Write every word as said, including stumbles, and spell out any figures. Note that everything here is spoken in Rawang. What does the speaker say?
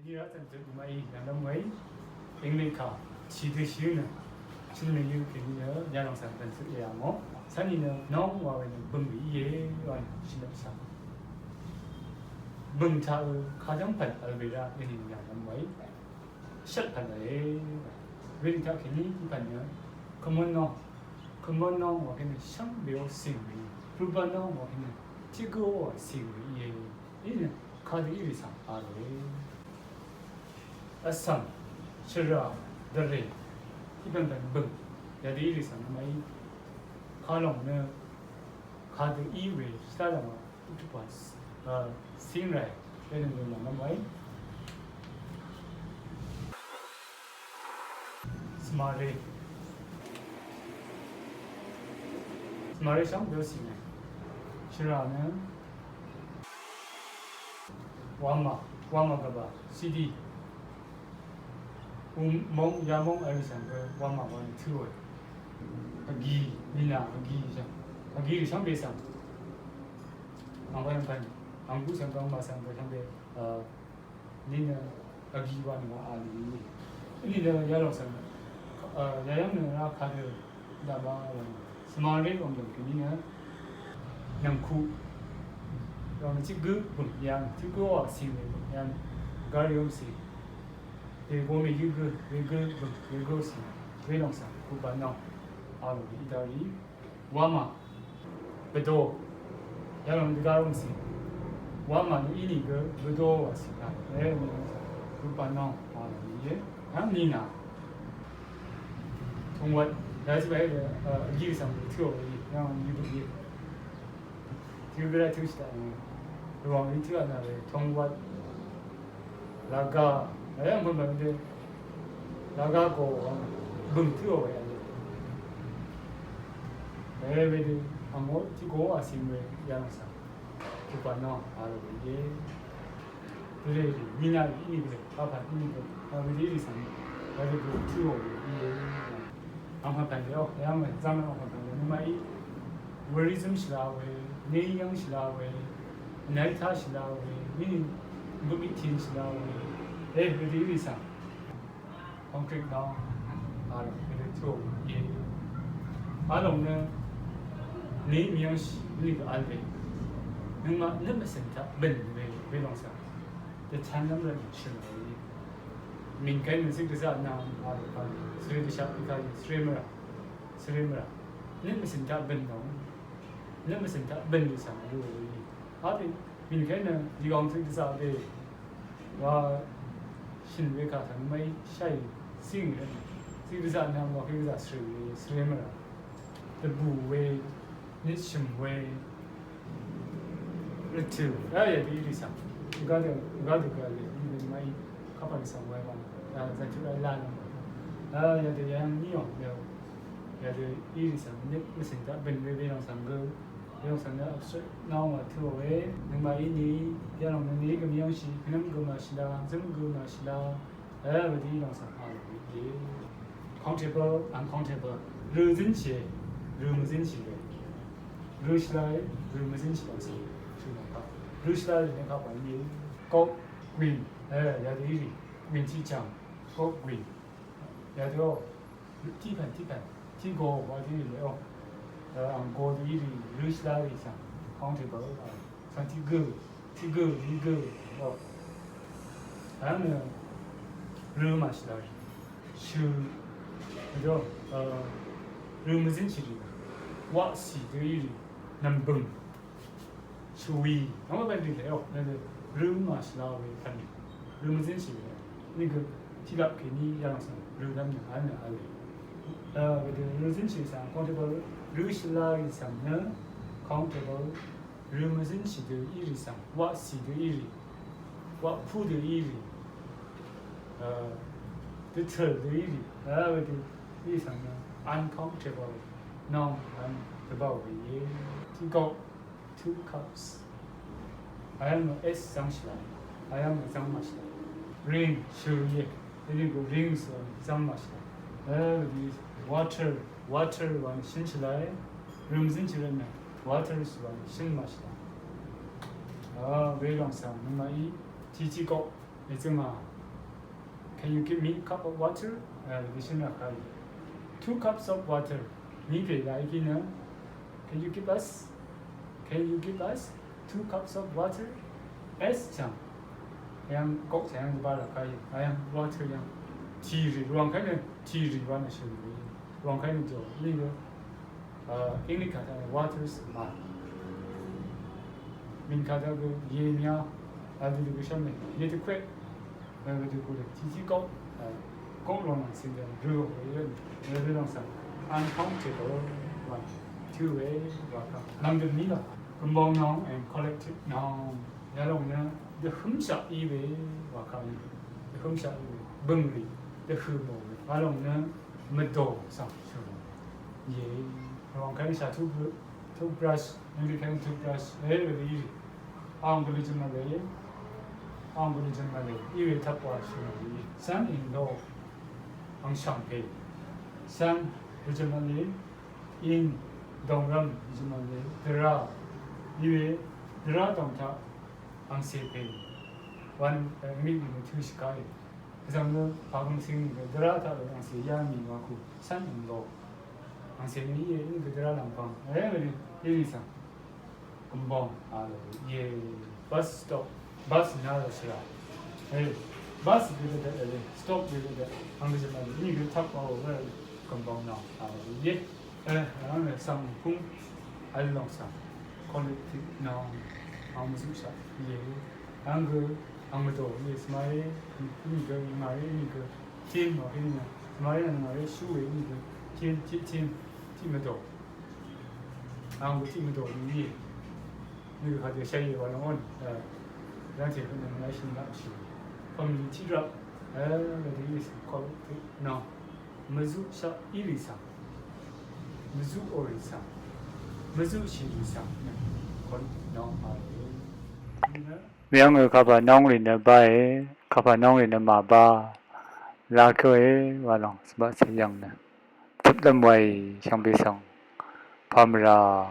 Nira tsan tut nima i yangdam wei. English ka chi dø shi nø. Chin me yu ke ni nø ya long san tsan tut ya mo. San ni nø nong wa we nø bøng ri ye wa nø shin nø sa. Bøng ta u ka jang pan al be ra ni ni yangdam wei. Shat pan le. Wen ta ke ni pan nø. Come on no. Come on no wa ke ni shang be o sing ri. Ruba no wa ke ni. Chi go wa sing ri ye. Inø kadø í rì svng a ròe. Vsvng, shvrà, dvrè, tiqpv̀ng pv̀n bø̀ng, yadø í rì svng nvmaqí. Kalòng nø kadø í we shvlá lv̀ng a, octopus, a, stingray, wenø nø nvmaqí. Svmaré. Svmaré shvngbe ó cìne. Shvrà nø wamà, wamà gvbà, city. Móng, yamóng vl svng gø wamà wa nø tǿò. Vgì, mìnà vgì svng. Vgì rì shvngbe svng. Ang wa yv̀ng pv̀n. Ang gú svng gø, ang mà svng gø shvngbe. Nìnø vgì wa nø wa a lì. Nìnø yalòng svng, yayv́ng nø ra kadø dama wa nø. Svmaré vmdø̀m kì nìnø nv̀ngkuq. Rvmø tiq gǿ bø̀m yan, tiq gǿ wa sìng we bø̀m yan. Gari yom sì. Dègo mèyǿ gǿ, wegǿ bø̀m, wegǿ sìng. Welòng svng, kuqbà nvng. A lò í dali. Wamà. Bvdo. Yalòng dvgá rúmsì. Wamà nø ínìgø bvdo wàsì kà. Ẹ, group nò. Wamà nìyé. Yv́ng nìnà. Tongwvt. Yàzí bàí dø, a, vgí svng tø̄ò í. Yv́ng vgí bø̀í. Tø̄ gǿ rá tø̄ shì taq nì. Rvwàng í tø̄ vnà rì. Tongwvt. Làgà, e, mvmvm dø. Làgà gò, bø̀ng tǿò we. E, wedø, angó, tiq gó asím we, yalòng svng. Tiq gó nò, a lò we ye. Dø rì, mìnà rì, íní gø, papa íní gø, a wedø rì svng, wedø gø tǿò we ye. Angpàpàn dèò, yàmà zàmà angpàpàn dèò, nøngmaqí, Buddhism shìlá we, Neiyang shìlá we, Naita shìlá we, mini, Bumitin shìlá we, e, wedø í rì svng. Concrete now, a, wedø tø̄ò, ye. A lòng nø, Nei miyang shì, mini gø al we. Nøngmaq, nøngmaq mvsø̀n taq, bø̀n we, we lòng svng. Dvtan lv́m rvt shø̀n we. Mìngkèí nø zík dvzá nvng, a, a, svrē dvshaq, ikali, svrē mvrà. Svrē mvrà. Nøt mvsø̀n taq bø̀n dòng. Nøt mvsø̀n taq bø̀n dvsvng rø í. Abi, mìngkèí nø, dìgòng zík dvzá be. Wa, shø̀n we kà svng mèí, shàì, zíng rvt. Zík dvzá nvng wa kèí dvzá svrē we, svrē mvrà. Dvbù we, nøt shø̀m we. Rvtø̀, a, yadø í rì svng. Gvdø, gvdø gvle, í rì mvmá í, kapà rì svng wáy bang. A, zàtø̀ a lán. A, yadø yayv́ng ní ò, yadø. Yadø í rì svng, nøt mvsø̀n taq bø̀n we, we lòng svng gø. We lòng svng nø abstract now mà tø̄ we, nøngmaq í ní, yalòng nø ní gø mvyv́ngshì, gvnv́m gø màshìlá, zǿm gø màshìlá. E, wedø í lòng svng a lò we. Countable, uncountable. Rø zínshì, rø mvzínshì we. Rø shvlá, rø mvzínshì bv̀nsì. Rø shvlá rì nø kapà í. Gok gwìn. E, yadø í rì. Gwìn tiqchv̀ng. Gok gwìn. Yadø ó. Tiqpv̀n, tiqpv̀n. Tiqgò wa dø í rì ó. E, ang go dø í rì. Rø shvlá rì svng. Countable. Svng tiq gø, tiq gø, ni gø, o. Ang nø rø màshì daq. Shø, dø, a, rø mvzínshì rì. Waqsì dø í rì. Nv̀mbø̀ng. Shø̀wì. Ang mvbvn rì lèò. Nø rø màshì daq we kvn. Rø mvzínshì rì. Ni gø tiqlap kèní yalòng svng rø dv́m nø ang nø a lè. A, wedø rø mvzínshì svng countable rø shvlá rì svng nø countable Rø mvzínshì dø í rì svng, waqsì dø í rì, waqpú dø í rì, a, dvtø̀l dø í rì, a, wedø í rì svng nø uncountable, noun, an, dvbà we íe. Tiq gok, two cups. Ayv́ng nø s zv́ngshì laq, ayv́ng nø zv́ng màshì laq. Ring, shø̀ íe. Dvni gø rings wa zv́ng màshì laq. E, wedø water, water wa nø shø̀nshì laq e. Rø mvzínshì rvt nø waters wa nø shø̀n màshì laq. A, welòng svng nøngmaqí tiqtiq gok Èzø̀ngà, can you give me a cup of water? Vishø̀n ràkàí. Two cups of water. Ní pè làí kí nø. Can you give us? Can you give us two cups of water? S chàng. Yàng gok chàng yàng ba ràkàí. Yàng water yàng. Tì rì, rwàng kàí nø tì rì wa nø shø̀n rì. Rwàng kàí nø jò. Ní gø. English kàtà water is mud. Mìn kàtà gø ye myá. Vdø dø gø shvmè. Ye tø kwè. Vdø gø lè. Tì tì gok. Gok lòng nvng sìn dø. Rø gø lè. Rø lòng svng. Uncountable. One. Two way. Waka. Lòng dø mì la. Compound noun and collective noun. Yalòng nø. Dvhømshaq í we. Waka í. Dvhømshaq í we. Bø̀ngrì. Dvhø̀ mò we. Yalòng nø. Mvdò svng shø̀n. Ye. Rwàng kèní shà toothbr-, toothbrush, English kèní toothbrush. Ē, rì rì. Ang gø lì jø̀n mvlè. Ang gø lì jø̀n mvlè. Í we tvp wa shø̀n rì. Svng in lò. Ang shvngpè. Svng lì jø̀n mvlè. In dòngrvm lì jø̀n mvlè. Dvrá. Í we dvrá dòng taq. Ang cèpè. Wan, ē, mì mì tø̄ shvkà í. Vzv̀ng nø pàgø̀ng sìng nìgø dvrá taq lò angcè yá mì wa ku cv́n ø̀m lò. Angcè nø íe, íe gø dvrá lv̀mpv̀ng. Ē, mvdø, íe nì svng. Gø̀mbòng, a lò, íe, bus stop, bus nà lò shvrà. Ē, bus gø dø dø, ē, stop gø dø dø. Ang gø jø mvdø, íe gø taq wa wò, ē, gø̀mbòng nà, a lò, íe. Ē, ang nø svng pung, a lòng svng. Collective noun, ang mvzuqshaq, íe. Ang gø, ang mvdò, íe, svmaré, íe gø, íe ngàré, íe gø, tim, wa, íe nø, svmaré nø ngàré, shú we, íe gø, tim, tiq tim, tiq mvdò. Ang gø tiq mvdò, íe. Íe gø, kàdø, shàí, wa, lòng, on, ē, yangtè, hønø, ngàí, shø̀n, laq, shì. Family, tiq rap, ē, gø, dø, íe, collective noun. Mvzuqshaq í rì svng. Mvzuq ò rì svng. Mvzuqshì rì svng. Collective noun, a lò. Mvyv́ng ø kapà nóng rì nø báe, kapà nóng rì nø màbá. Lakø e wa lòng svbaq cè yv̀ng nø. Tøplv́m wàì shvngbe svng. Pàmvrà.